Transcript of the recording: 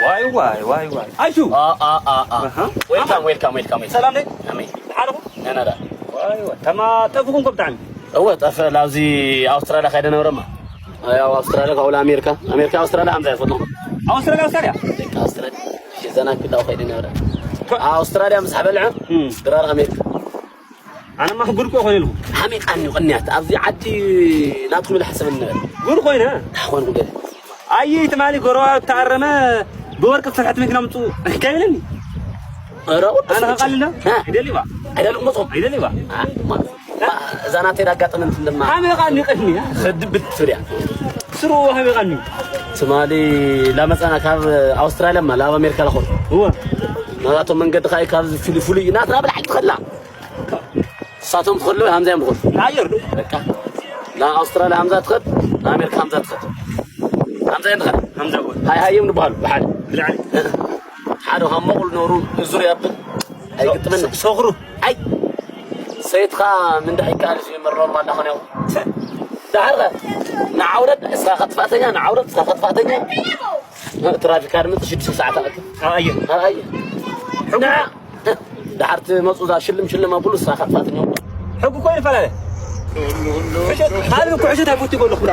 ዋይ ዋይ ዋይ ዋይ። ኣይሹ። አ አ አ አ። ኣሃ። Welcome, welcome, welcome, welcome። ሰላም ነይ? ኣሜን። ሓለኹ? ነናዳ። ዋይ ዋይ። ተማ ጠፍኹም እኮ ብጣዕሚ። እወ፣ ጠፍእ። ኣብዚ ኣውስትራልያ ከይደ ነብረማ። ያው ኣውስትራልያ ካብኡ ኣሜሪካ፣ ኣሜሪካ ኣውስትራልያ ሓምዛ ይፈትኹም። ኣውስትራልያ፣ ኣውስትራልያ? ደቂ ኣውስትራልያ። ሽዘና ክዳው ከይደ ነብረ። ኮ- ኣውስትራልያ ምስ ሓበልዐ እም። ድራር ኣሜሪካ። ኣነማ ጉድ እኮ ኮይነ ኣለኹ። ሓሚቃኒ ቅንያት ኣብዚ ዓዲ ናትኩም ኢለ ሓሰበኒ ነበረ። ጉድ ኮይነ? ታኾንኩ ገለ። ኣይ ትማሊ ጎረባ ተኣረመ ብወርቂ ዝተሰርሐት መኪና ምፁ ከይብለኒ። ኧረ፣ ኣነ ከቃልለ? እ። ይደሊ ባ? ኣይደሊ፣ ቁመቶም። ይደሊ ባ? አ፣ ማ-፣ ማ-፣ እዛ ናተይ ዳጋጠመንት እንደማ። ሓሚቃኒ ቅድሚ። ኸድብት ፍርያ። ስሩ ሓሚቃኒ። ትማሊ ላመፃና ካብ ኣውስትራልያ ማ ላብ ኣሜሪካ ላኾን። እወ። ናባቶም መንገዲ ኻይ ካብ ፍሉይ ፍሉይ ናትና ብላዕሊ ትኸላ። ንሳቶም ትኸሉ ሃምዛ እዮም ዝኾኑ። ንኣየር ዶ? በቃ። ንኣውስትራልያ ሃምዛ ትኸድ፣ ንኣሜሪካ ሃምዛ ትኸድ። ሃምዛ እዮም ትኸድ። ሃምዛ እኮ። ሃይ ሃይ እዮም ዝበሃሉ ብሓደ። ብላዕሊ። ሓደ ካብ መቑል ነብሩ እዙር ያብል። ኣይግጥምን። ሶ-፣ ሶኽሩ። ኣይ። ሰይትኻ ምንዳሕ ይከኣል እዩ፣ መሮር ዋላ ኾነ። ዳሕር ንዓውረድ እስኻ ከጥፋእተኛ፣ ንዓውረድ እስኻ ከጥፋእተኛ። ትራፊክ ኣድምፅ ሽዱሽተ ሰዓት ኣቕድም። ኣየ። ኣየ። ሕጉ-፣ ደሓር ትመፁ እዛ ሽልም ሽልም ኣብሉ እሳ ካብ ፋትኛው። ሕጉ እኮ ይፈላለ። ሕሸት፣ ማለት እኮ ሕሸት ኣይፈቱ ይጎሎ ኩላ።